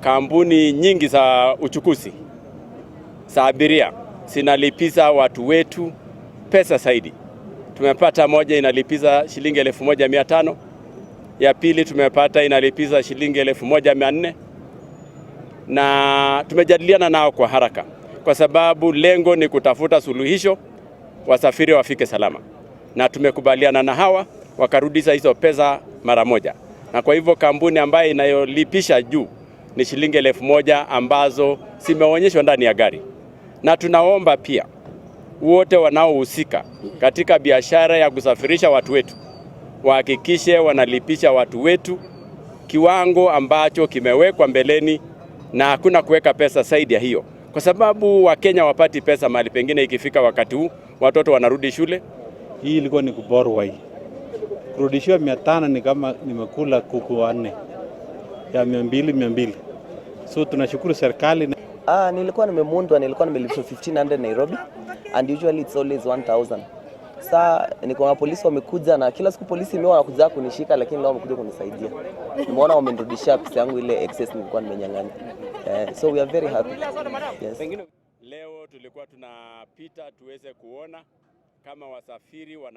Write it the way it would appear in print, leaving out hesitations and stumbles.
Kampuni nyingi za uchukuzi za abiria zinalipiza watu wetu pesa zaidi. Tumepata moja inalipiza shilingi 1500, ya pili tumepata inalipiza shilingi 1400, na tumejadiliana nao kwa haraka, kwa sababu lengo ni kutafuta suluhisho, wasafiri wafike salama, na tumekubaliana na hawa wakarudisha hizo pesa mara moja. Na kwa hivyo kampuni ambayo inayolipisha juu ni shilingi 1000 ambazo zimeonyeshwa ndani ya gari, na tunaomba pia wote wanaohusika katika biashara ya kusafirisha watu wetu wahakikishe wanalipisha watu wetu kiwango ambacho kimewekwa mbeleni, na hakuna kuweka pesa zaidi ya hiyo, kwa sababu Wakenya wapati pesa mahali pengine. Ikifika wakati huu watoto wanarudi shule. Hii ilikuwa ni kuborwa hii. Kurudishiwa 500 ni kama nimekula kuku wanne ya 200 200. So tunashukuru serikali. Ah, nilikuwa nimemundwa, nilikuwa nimelipishwa 1500 Nairobi and usually it's always 1000. Saa niko na polisi wamekuja, na kila siku polisi mimi wanakuja kunishika, lakini leo wamekuja kunisaidia. Nimeona wamenirudishia pesa yangu ile excess nilikuwa nimenyang'anya. So we are very happy. Yes. Leo tulikuwa tunapita tuweze kuona kama wasafiri wana